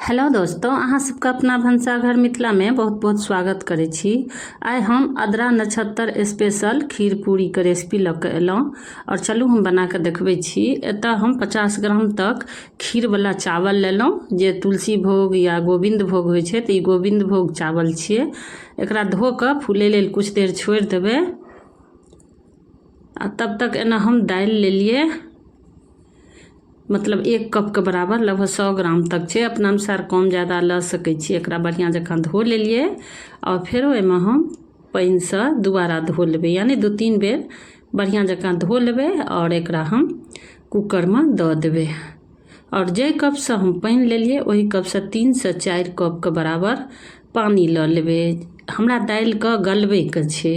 Hello दोस्तों, अहाँ सबके अपना भनसाघर मिथिलामे बहुत बहुत स्वागत करै छी। आइ हम अदरा नक्षत्र स्पेशल खीर पूरीके रेसिपी लऽ कऽ एलहुँ आओर चलू हम बना कऽ देखबै छी। एतऽ हम 50 ग्राम तक खीरवला चावल लेलहुँ, जे तुलसी भोग या गोविन्द भोग होइ छै, तऽ ई गोविन्द भोग चावल छियै। एकरा धो कऽ फूलै लेल कुछ देर छोड़ि देबै आ तब तक एना हम दालि लेलियै, मतलब 1 कपके बराबर, लगभग 100 ग्राम तक छै। अपना अनुसार कम ज्यादा लऽ सकै छी। एकरा बढ़िआँ जकाँ धो लेलियै आओर फेरो एहिमे हम पानिसँ दोबारा धो लेबै, यानि 2-3 बेर बढ़िआँ जकाँ धो लेबै आओर एकरा हम कूकरमे दऽ देबै। आओर जाहि कपसँ हम पानि लेलियै ओहि कपसँ 3 से 4 कपके बराबर पानि लऽ लेबै। हमरा दालिके गलबैके छै,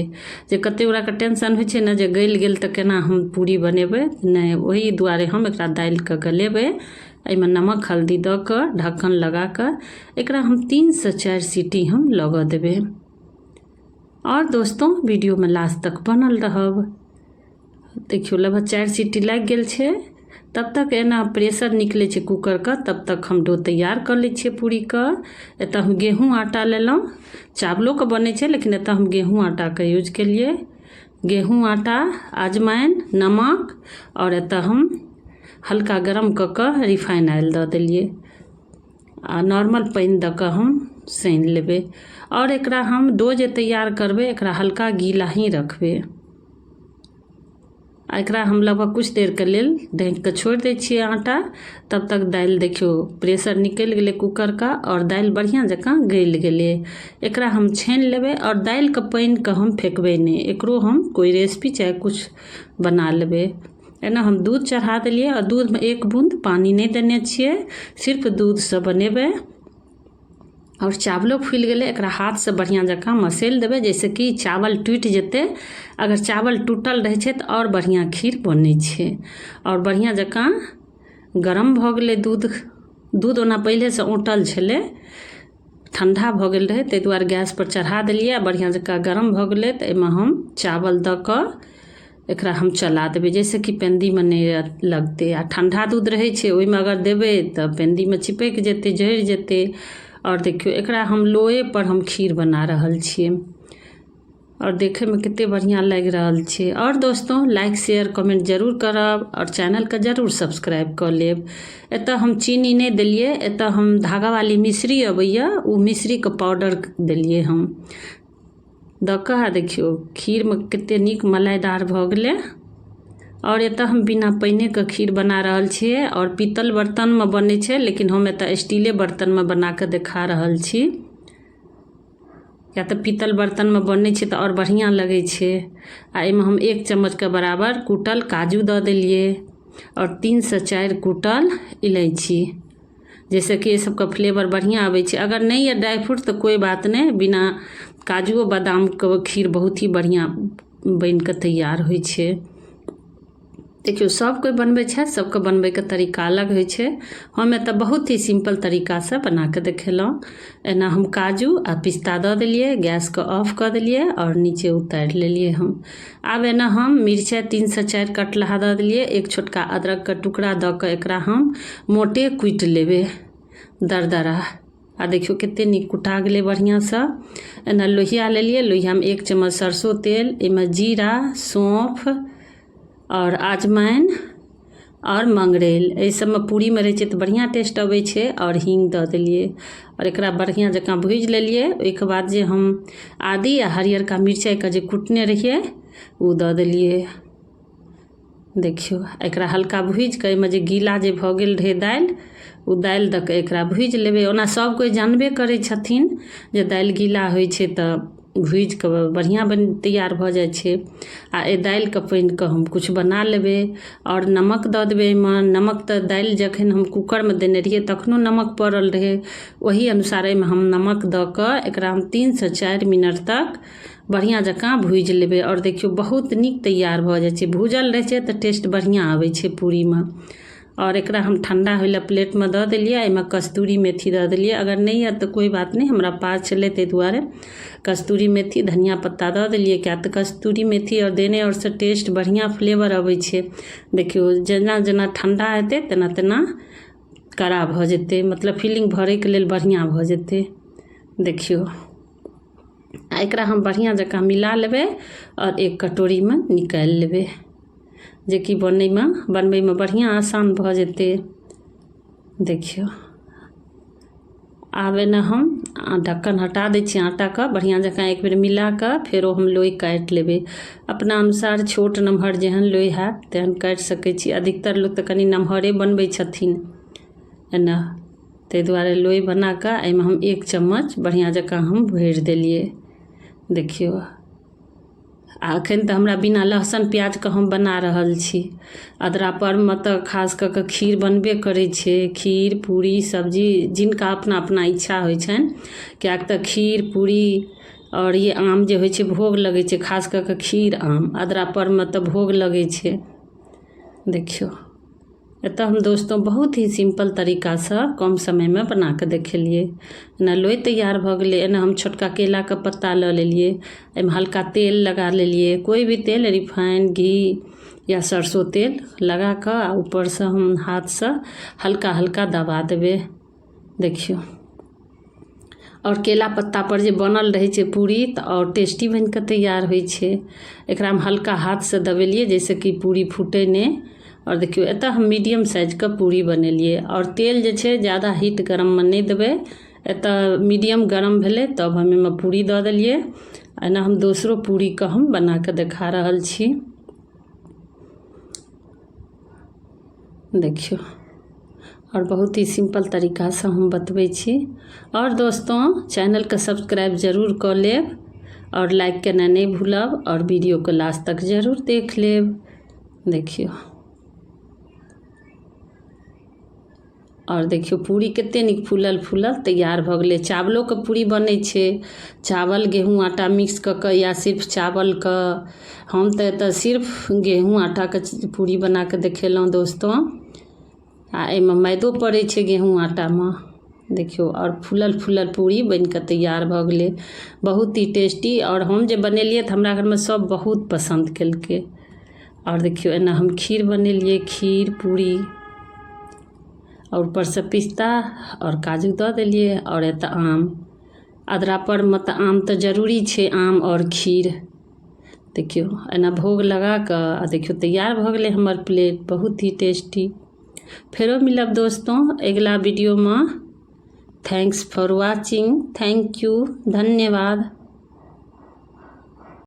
जे कतेक गोटाके टेंशन होइ छै ने जे गलि गेल तऽ केना हम पूरी बनेबै। नहि, ओहि दुआरे हम एकरा दालिके गलेबै। एहिमे नमक हल्दी दऽ कऽ ढक्कन लगा कऽ एकरा हम 3 से 4 सीटी हम लगऽ देबै। आओर दोस्तों, वीडियोमे लास्ट तक बनल रहब। देखियौ, लगभग 4 सीटी लागि गेल छै। तब तक एना प्रेशर निकलै छै कूकरके, तब तक हम डो तैयार कऽ लै छियै पूरीके। एतऽ हम गेहूँ आटा लेलहुँ। चावलोके बनै छै, लेकिन एतऽ हम गेहूँ आटाके यूज केलियै। गेहूँ आटा, अजमाइन, नमक आओर एतऽ हम हल्का गरम कऽ कऽ रिफाइन ऑयल दऽ देलियै आ नॉर्मल पानि दऽ कऽ हम सानि लेबै। आओर एकरा हम डो जे तैयार करबै, एकरा हल्का गीला ही रखबै आ एकरा हम लगभग कुछ देरके लेल ढाँकि कऽ छोड़ि दै छियै आटा। तब तक दालि देखियौ, प्रेशर निकलि गेलै कूकरके आओर दालि बढ़िआँ जकाँ गलि गेलै। एकरा हम छानि लेबै आओर दालिके पानिके हम फेकबै नहि, एकरो हम कोइ रेसिपी चाहे किछु बना लेबै। एना हम दूध चढ़ा देलियै आओर दूधमे एक बून्द पानि नहि देने छियै, सिर्फ दूधसँ बनेबै। आओर चावलो फुलि गेलै। एकरा हाथसँ बढ़िआँ जकाँ मसैल देबै, जाहिसँ कि चावल टूटि जेतै। अगर चावल टूटल रहै छै तऽ आओर बढ़िआँ खीर बनै छै। आओर बढ़िआँ जकाँ गरम भऽ गेलै दूध। दूध ओना पहिलेसँ औँटल छलै, ठण्डा भऽ गेल रहै, ताहि दुआरे गैसपर चढ़ा देलियै आ बढ़िआँ जकाँ गरम भऽ गेलै तऽ एहिमे हम चावल दऽ कऽ एकरा हम चला देबै, जाहिसँ कि पेंदीमे नहि लगतै। आ ठण्डा दूध रहै छै, ओहिमे अगर देबै तऽ पेंदीमे चिपकि जेतै, जरि जेतै। आओर देखियौ, एकरा हम लोएपर हम खीर बना रहल छियै आओर देखैमे कते बढ़िआँ लागि रहल छै। आओर दोस्तों, लाइक, शेयर, कमेंट जरूर करब आओर चैनलके जरूर सब्सक्राइब कऽ लेब। एतऽ हम चीनी नहि देलियै, एतऽ हम धागावाली मिश्री अबैए, ओ मिश्रीके पाउडर देलियै हम दऽ कऽ। आ देखियौ, खीरमे कते नीक मलाइदार भऽ गेलै। आओर एतऽ हम बिना पानिके खीर बना रहल छियै। आओर पीतल बर्तनमे बनै छै, लेकिन हम एतऽ स्टीले बर्तनमे बना कऽ देखा रहल छी, किया तऽ पीतल बर्तनमे बनै छै तऽ आओर बढ़िआँ लगै छै। आ एहिमे हम 1 चम्मचके बराबर कूटल काजू दऽ देलियै आओर 3 से 4 कूटल इलायची, जाहिसँ कि एहि सबके फ्लेवर बढ़िआँ अबै छै। अगर नहि यऽ ड्राइ फ्रूट तऽ कोइ बात नहि, बिना काजुओ बादामके खीर बहुत ही बढ़िआँ बनि कऽ तैयार होइ छै। देखियौ, सभ कोइ बनबै छथि, सभके बनबैके तरीका अलग होइ छै। हम एतऽ बहुत ही सिम्पल तरीकासँ बना कऽ देखेलहुँ। एना हम काजू आ पिस्ता दऽ देलियै, गैसके ऑफ कऽ देलियै आओर नीचे उतारि लेलियै हम। आब एना हम मिरचाइ 3 से 4 कटलाहा दऽ देलियै। एक छोटका अदरकके टुकड़ा दऽ कऽ एकरा हम मोटे कुटि लेबै दरदरा। आ देखियौ, कते नीक कुटा गेलै बढ़िआँसँ। एना लोहिया लेलियै, लोहियामे 1 चम्मच सरसो तेल, एहिमे जीरा, सौँफ आओर अजमाइन आओर मंगरैल, एहि सबमे पूरीमे रहै छै तऽ बढ़िआँ टेस्ट अबै छै, आओर हींग दऽ देलियै आओर एकरा बढ़िआँ जकाँ भूजि लेलियै। ओहिके बाद जे हम आदी आ हरियरका मिरचाइके जे कुटने रहियै, ओ दऽ देलियै। देखियौ, एकरा हल्का भूजि कऽ एहिमे जे गीला जे भऽ गेल रहै दालि, ओ दालि दऽ कऽ एकरा भूजि लेबै। ओना सभ कोइ जानबे करै छथिन जे दालि गीला होइ छै तऽ भूजि कऽ बढ़िआँ बनि तैयार भऽ जाइ छै। आ एहि दालिके पानिके हम किछु बना लेबै आओर नमक दऽ देबै एहिमे। नमक तऽ दालि जखन हम कूकरमे देने रहियै, तखनो नमक पड़ल रहै। ओही अनुसार एहिमे हम नमक दऽ कऽ एकरा हम 3 से 4 मिनट तक बढ़िआँ जकाँ भूजि लेबै। आओर देखियौ, बहुत नीक तैयार भऽ जाइ छै। भूजल रहै छै तऽ टेस्ट बढ़िआँ अबै छै पूरीमे। आओर एकरा हम ठण्डा होइ लए प्लेटमे दऽ देलियै। एहिमे कस्तूरी मेथी दऽ देलियै। अगर नहि यऽ तऽ कोइ बात नहि, हमरा पास छलै ताहि दुआरे कस्तूरी मेथी, धनिया पत्ता दऽ देलियै, किया तऽ कस्तूरी मेथी आओर देने आओरसँ टेस्ट बढ़िआँ फ्लेवर अबै छै। देखियौ, जेना जेना ठण्डा हेतै, तेना तेना कड़ा भऽ जेतै, मतलब फिलिंग भरैके लेल बढ़िआँ भऽ जेतै। देखियौ, आ एकरा हम बढ़िआँ जकाँ मिला लेबै आओर एक कटोरीमे निकालि लेबै, जेकि बनबैमे बढ़िआँ आसान भऽ जेतै। देखियौ, आब एना हम ढक्कन हटा दै छियै आटाके, बढ़िआँ जकाँ एक बेर मिला कऽ फेरो हम लोइ काटि लेबै। अपना अनुसार छोट नमहर जेहन लोइ हैत तेहन काटि सकै छी। अधिकतर लोक तऽ कनि नमहरे बनबै छथिन एना, ताहि दुआरे लोइ बना कऽ एहिमे हम 1 चम्मच बढ़िआँ जकाँ हम भरि देलियै। देखियौ, आ एखन तऽ हमरा बिना लहसुन प्याजके हम बना रहल छी। अदरा पर्वमे तऽ खास कऽ कऽ खीर बनबे करै छै, खीर पूरी सब्जी जिनका अपना अपना इच्छा होइ छनि, किएक तऽ खीर पूरी आओर ई आम जे होइ छै भोग लगै छै, खास कऽ कऽ खीर आम अदरा पर्वमे तऽ भोग लगै छै। देखियौ, एतऽ हम दोस्तों बहुत ही सिंपल तरीकासँ कम समयमे बना कऽ देखेलियै। एना लोइ तैयार भऽ गेलै। एना हम छोटका केलाके पत्ता लऽ लेलियै, एहिमे हल्का तेल लगा लेलियै, कोइ भी तेल, रिफाइन घी या सरसों तेल लगा कऽ आ ऊपरसँ हम हाथसँ हल्का हल्का दबा देबै। देखियौ, आओर केला पत्ता पर जे बनल रहै छै पूरी तऽ आओर टेस्टी बनि कऽ तैयार होइ छै। एकरामे हल्का हाथसँ दबेलियै जाहिसँ कि पूरी फूटै नहि। आओर देखियौ, एतऽ हम मीडियम साइजके पूरी बनेलियै। आओर तेल जे छै ज्यादा हीट गरममे नहि देबै, एतऽ मीडियम गरम भेलै तब हम एहिमे पूरी दऽ देलियै। एना हम दोसरो पूरीके हम बना कऽ देखा रहल छी। देखियौ, आओर बहुत ही सिंपल तरीकासँ हम बतबै छी। आओर दोस्तों, चैनलके सब्सक्राइब जरूर कऽ लेब आओर लाइक केनाइ नहि भूलब आओर वीडियोके लास्ट तक जरूर देख लेब। देखियौ, आओर देखियौ पूरी कते नीक फूलल फूलल तैयार भऽ गेलै। चावलोके पूरी बनै छै, चावल गेहूँ आटा मिक्स कऽ कऽ या सिर्फ चावलके। हम तऽ एतऽ सिर्फ गेहूँ आटाके पूरी बना कऽ देखेलहुँ दोस्तों। आ एहिमे मैदो पड़ै छै गेहूँ आटामे। देखियौ, आओर फूलल फूलल पूरी बनि कऽ तैयार भऽ गेलै, बहुत ही टेस्टी। आओर हम जे बनेलियै तऽ हमरा घरमे सब बहुत पसन्द केलकै। आओर देखियौ, एना हम खीर बनेलियै, खीर पूरी, आओर ऊपरसँ पिस्ता आओर काजू दऽ देलियै। आओर एतऽ आम, अदरा पर्वमे तऽ आम तऽ जरूरी छै, आम आओर खीर। देखियौ, एना भोग लगा कऽ आ देखियौ तैयार भऽ गेलै हमर प्लेट, बहुत ही टेस्टी। फेरो मिलब दोस्तों अगिला वीडियोमे। Thanks for watching, thank you, धन्यवाद।